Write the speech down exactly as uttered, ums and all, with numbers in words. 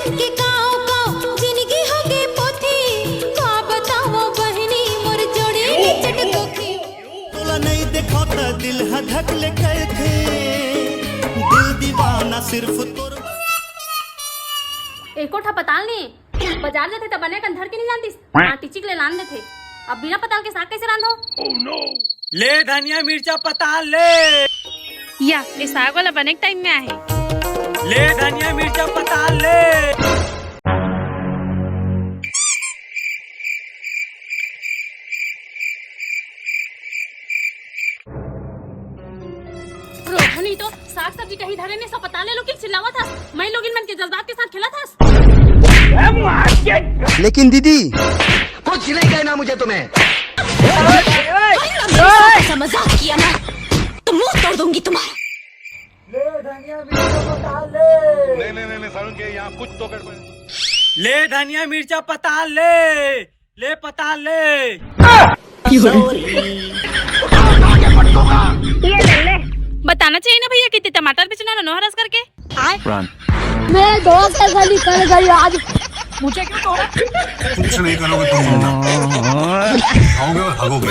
के काव काव जिनगी हो गे पोथी, का बतावं बहिनी मोर जोड़ी निचट कोखी। तोला नइ देखव त दिल ह धक ले करथे, दिल दीवाना सिर्फ तोर। एको ठा पताल नहीं, बाजार जाथे त बने कन धर के नहीं जानतिस, आंटी चिक ले लान देथे। अब बिना पताल के साग कैसे रांधो? ले धनिया मिर्चा पताल ले। या, ये साग वाला बने टाइम में आहे। ले धनिया मिर्चा पताल ले। रोहन ही तो साग सब्जी कहीं धरे ने सब पताल ले लो कि चिल्लावत हस। मैं लोगिन मन के जज्बात के साथ खेलत हस। लेकिन दीदी, कुछ नहीं कहना मुझे तुम्हें। भाई, अगर मेरे साथ ऐसा मजाक किया ना, तो मुंह तोड़ दूंगी तुम्हारा। नहीं, नहीं, नहीं, नहीं, सारुण के यहाँ कुछ तो गड़बड़ है। ले धनिया मिर्चा पताल ले, ले पताल ले। ये ले, ले। बताना चाहिए ना भैया, कितने टमाटर बेचना लो नोहरस करके। मेरे दोस्त ऐसा निकल गई आज। मुझे क्यों तोड़ा? कुछ नहीं करोगे तुम, मुन्ना। खाओगे और हगोगे।